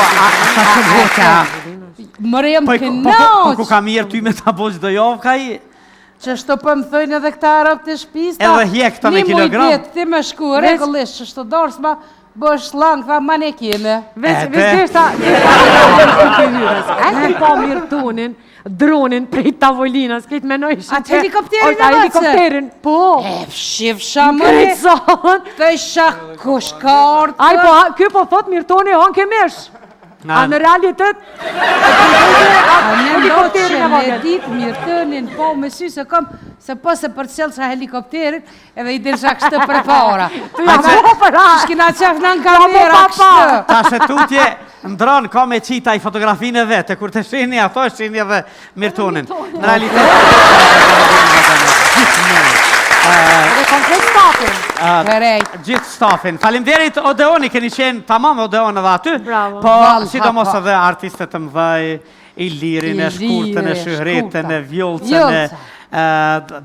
a, sa shumë hoqa. More jam Po, po, po, po, ku ka mirë ty me ta bo çdo javë, ka i... Qështu po më thojnë edhe këta robt e shpis, Edhe hjek këta me kilogram. Një muj ti me shku, rregullisht, qështu darsma, bësh lang, tha, ma ne keme. Veç, veç deshta, deshta, deshta, e ke pa Mirtonin, dronin prej tavolinës, këtë menojshin Atë helikopterin e A helikopterin, po. E, fshifsha më re. Krejt Të isha kush ka ardhë. Ai po, ky po thot Mirtoni, on ke mish. A në realitet, helikopterin e vogël. Me ditë Mirtonin, po me sy se kom, se po se përcjellsha helikopterin, edhe i dilsha kështu përpara. Tu ja po për ha. Shkina qef në kamera kështu. Tash e tutje, ndron ka me qita i fotografinë e vetë, kur të shihni ato, shihni edhe Mirtonin. Në realitet, gjithmonë. Edhe komplet stafin. Gjithë stafin. Faleminderit Odeoni, keni qenë tamam Odeon edhe aty. Bravo. Po, sidomos edhe artistët të mëdhaj, Ilirin e Shkurtën e Shyhretën e Vjollcën e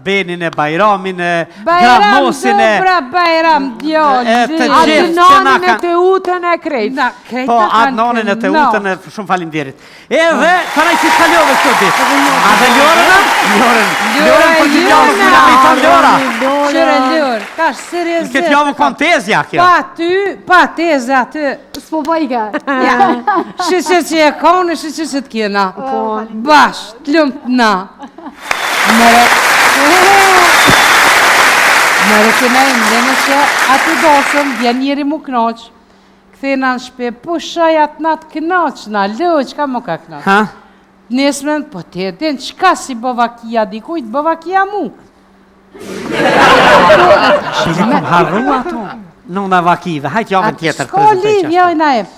Benin e Bajramin e Gramosin e Bajram, Bajram, djallë. E të gjithë që na kanë. Adnanin e Teutën e krejt. Po, Adnanin e Teutën e shumë faleminderit. Edhe, të si kalove këto ditë? A dhe Lorën? Lorën. Lorën për këtë javë, ku jam i thonë Lora. Qyre Lorë, tash seriozisht. Këtë javë kanë tezja kjo. Pa ty, pa teze aty. S'po bëjke. Ja, shyqyr që e konë, shyqyr që të kena. Po. Bash, të lumtë na. Mere, mere kena i mlene që aty dasëm, vjen njeri mu knaq. Kthehna në shpi, pushoj atë natë knaqna, lë, çka më ka knaq? Ha? Nesmen, po ti e din, çka si bo vakia dikujt, bo vakia mu. Shile kom harru ato, nona vakive, hajt javën tjetër. S'ka lidhje, ojna e.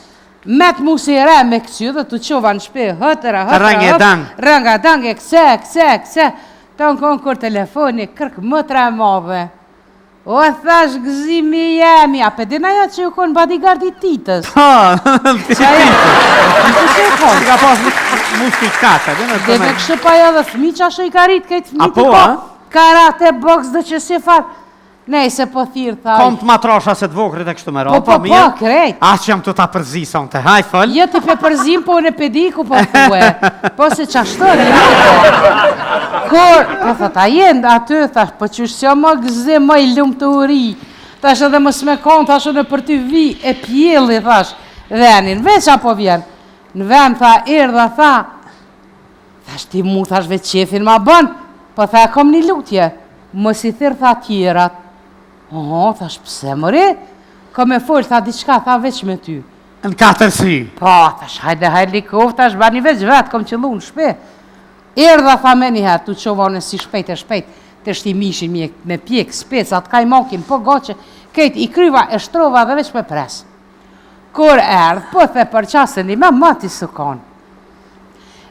Met mu si re me këqy dhe të qova në shpi, hëtëra, hëtëra, Rëngë e dang. Rënga dang e këse, këse, këse. Të në konë kur telefoni, kërk më tre madhe. O, thash gëzimi jemi, a pe din ajo që ju konë bodyguard i Titës? Po, ti Titës. Që e konë? Ka pas mushki kata, dhe Dhe me kështu pa jo dhe fëmi që ashu i ka rrit, krejt fëmi A po, a? Karate, boks dhe që si farë. Nejse po thirr, tha. Kom të matrasha se të vokrit e kështu me radhë, Po, po, po, krejt. A që jam të ta përzi sonte, haj fol. Jo ti pe përzim, po unë pe di ku po thue. Po se qashtu, një po. Kur, po thot, a jenë aty, thash, po qysh s'jo më gëzim, më i lumturi. Thash edhe mos me konë, thash unë për ty vi e pjelli, thash, venin, veç apo vjen. Në ven, tha, erdha, tha, thash ti mu, thash, veç qefin ma bën, po tha, e kom një lutje, mos i thirr, tha, tjerat. Oho, thash, pse mëri? Kom me fol, tha, diçka, tha, veç me ty. Në katër sy. Po, thash, hajde, hajde, likof, thash, bani veç vetë, kom qëllu në shpi. Erdha, tha menjëherë, tu qova unë si shpejt e shpejt, të shti mishin me, me pjek, specat, kajmakin, po gaçe, krejt i kryva e shtrova dhe veç me pres. Kur erdh, po the për qasën i me mati së konë.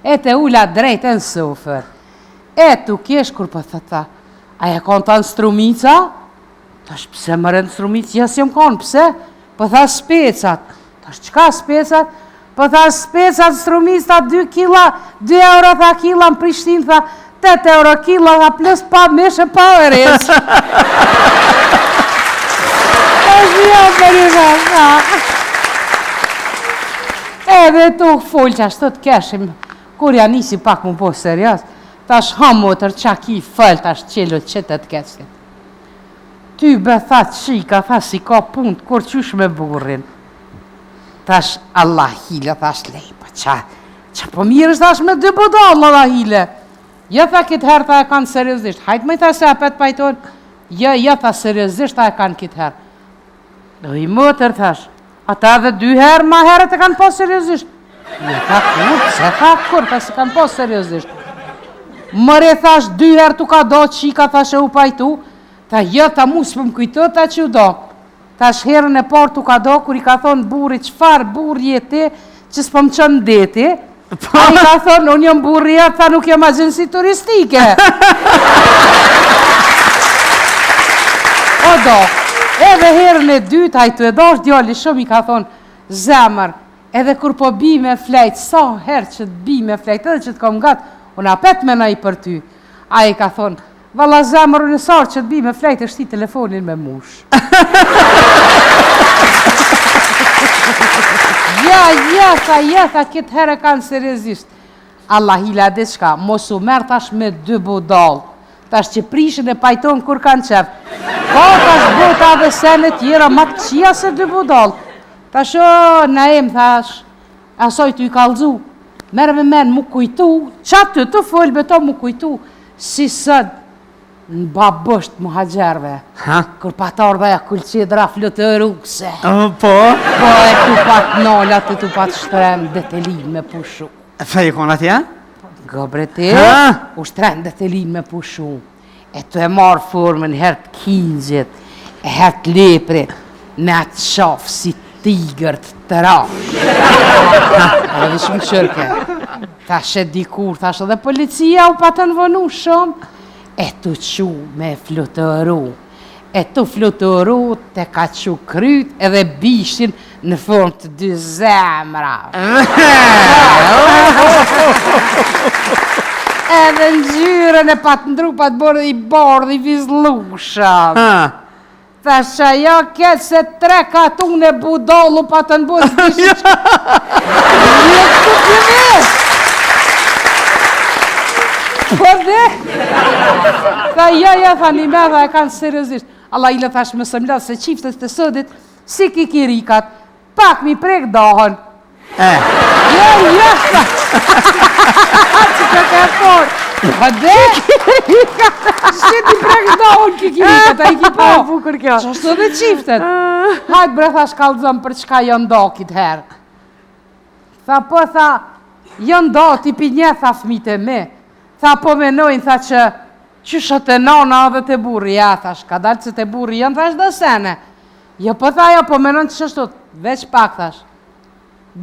E te ula drejt e në sofër. E tu kesh kur po thë tha, a e konë ta në Strumica? Thash, pse more në Strumicë? Ja s'jom konë, pse? Po tha specat. Thash, çka specat? Po tha specat në Strumicë, tha 2 kila, 2 euro tha kila në Prishtinë, tha 8 euro kila, tha plus pa mish e pa oriz. Thash, jo, për i tha. Edhe tu folë që ashtu të keshim, kur ja nisi pak mu bo serios, thash, ha motër, qa ki fol, thash, qelo që të të keqit. Ty be tha qika, tha si ka punë të kur qysh me burrin. Thash, Allah hile, thash, lej, po qa, qa po mirë është, thash, me dy budalla, Allah hile. Jo, tha, këtë herë, tha, e kanë seriozisht. Hajt më i tha se apet pajton. Jo, jo, tha, seriozisht, tha, e kanë këtë herë. Do i motër, thash, ata edhe dy herë, ma herët e kanë pas seriozisht. Jo, tha, kur, pse, tha, kur, tha, se kanë pas seriozisht. Mëre, thash, dy herë tu ka do qika, thash, e u pajtu. Tha, jo, tha, mu s'po më kujtohet, tha, që u do. Thash, herën e parë tu ka do, kur i ka thonë burri, çfarë burri je ti, që s'po më çon në deti, Ai ka thonë, unë jam burri jot, tha nuk jam agjenci turistike. O do, edhe herën e dytë, ai tu e dash djali shumë i ka thonë, zemër, edhe kur po bi me flejt, sa herë që të bi me flejt, edhe që të kom ngat, unë apet menoj për ty. Ai ka thonë, Valla zemër unë sa herë që të bi me flejt e shti telefonin me mush. Ja, ja, tha, ja, tha, këtë herë e kanë seriozisht. Allahila diçka, mos u merr tash me dy budall. Tash që prishin e pajton kur kanë qef. Ka tash bota dhe sene tjera ma të këqija se dy budall. Tash o, Naim, thash, asoj tu i kallzu. Merr me men mu kujtu, qaty tu fol me to mu kujtu, si sot në Babush të Muhaxherve. Ha? Kur pat ardhë ajo kulçidra fluturuse. Po? Po e tu pat nalë aty tu pat shtrem detelin me pushu. E pse i kon atje? Go bre ti, u shtrem detelin me pushu. E tu e marrë formën herë të kingjit, e herë të leprit, me atë qafë si tigër të trashë. Edhe dhe shumë qërke. Tash e dikur, tash edhe policia u patën vonu shumë, e tu qu me fluturu. E tu fluturu të ka qu kryt edhe bishtin në formë të dy zemra. Edhe ngjyrën e pat ndru, pat bërë i bardhë, i vizlushëm. Thash ajo keq se tre katune budallu patën bo s'dishin çka. Jo këtu të Po dhe? Tha, jo, jo, tha, një me dha e kanë seriozisht. Allah i lë thash më së mladh se çiftet të sodit, si kikirikat, pak mi prek dahen. E. Jo, jo, tha. Që ka ka por. Po dhe? Si ti prek dahen kikirikat, a i ki po? A, bukur kjo. Qashtu dhe çiftet? Hajt bre thash kallzom për çka janë do këtë herë. Tha po tha, janë do ti pi një tha fmit e mi. Tha po menojnë tha që qysh te nana dhe te burri, ja thash, ka dalë që te burri janë thash do sene. Jo po tha jo, po menon që qështu, veç pak thash.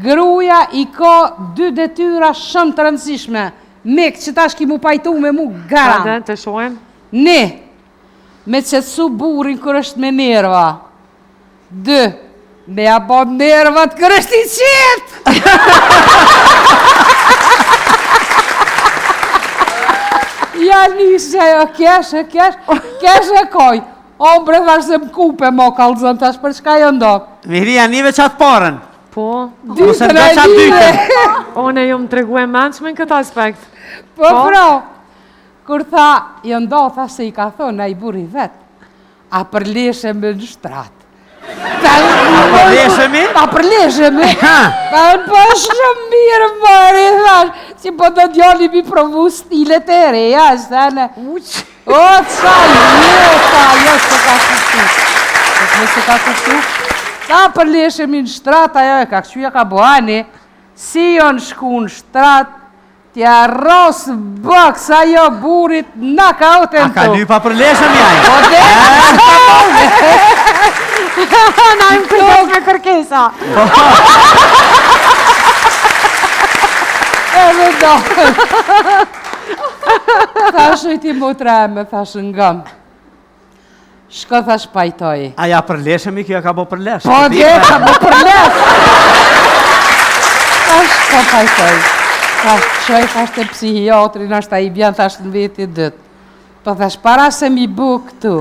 Gruja i ka dy detyra shumë të rëndësishme. Mik, që tash ki mu pajtu me mu garant. Hajde, të shohim. Një, me qetësu burrin kur është me nerva. Dy, me ja bo nervat kur është i qetë. Ja nisë ajo, kesh e kesh, kesh e koj. O, bre, thash se më kupe, mo kallzon, tash për çka janë do. Mihrija, nive qatë parën. Po. Ose nga qatë dytën. Unë jom tregu e mençme në këtë aspekt. Po, po, pra, kur tha, janë do, tha se i ka thonë, ai burri vetë. A përleshemi në shtrat. A përleshemi? A përleshemi? Pa po shumë mirë, mori, thash, si po do djali mi provu stilet e reja, sene. Uq. O, qa jo, tha, jo, s'e ka kuptu. Po s'e ka kuptu. Ta përleshemi në shtrat, ajo e ka këqyja ka bo ani, si jonë shku në shtrat, T'ja rros boks ajo burrit knockout e në A ka lyp a përleshemi aj? Po dhe? Na im kujdes me kërkesa. Edhe do. Thash i ti motra e me thash ngëm. Shko thash pajtoj. A ja përleshemi, kjo ka bo për lesh. Po dhe, ka bo për lesh. Thash, shko pajtoj. Thash, çoj, thash te psihiatri, nashta i bjen, thash në veti dytë. Po thash, para se mi bu këtu,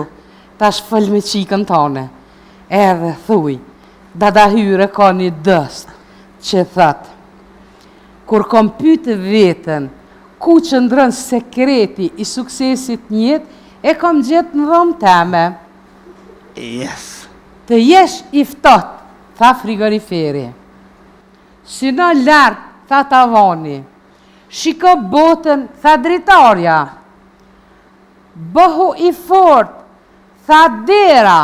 thash fol me qikën tane. Edhe, thuj, dada hyre ka një dost, që thot, kur kom pytë vetën, Ku qëndron sekreti i suksesit në jetë, e kom gjetë në dhomë teme. Yes. Të jesh i ftohtë, tha frigoriferi. Syno lart, tha tavani. Shiko botën, tha dritarja. Bëhu i fortë, tha dera.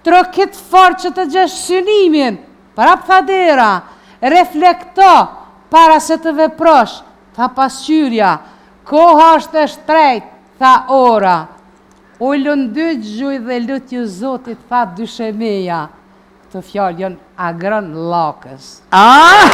Trokit fort që të gjesh synimin, prap tha dera. Reflekto para se të veprosh, Tha pasqyrja, koha është e shtrejtë, tha ora. Ulu n'dy gjuj dhe lutju Zotit, tha dyshemeja. Këto fjalë janë Agron Llakës. Ah!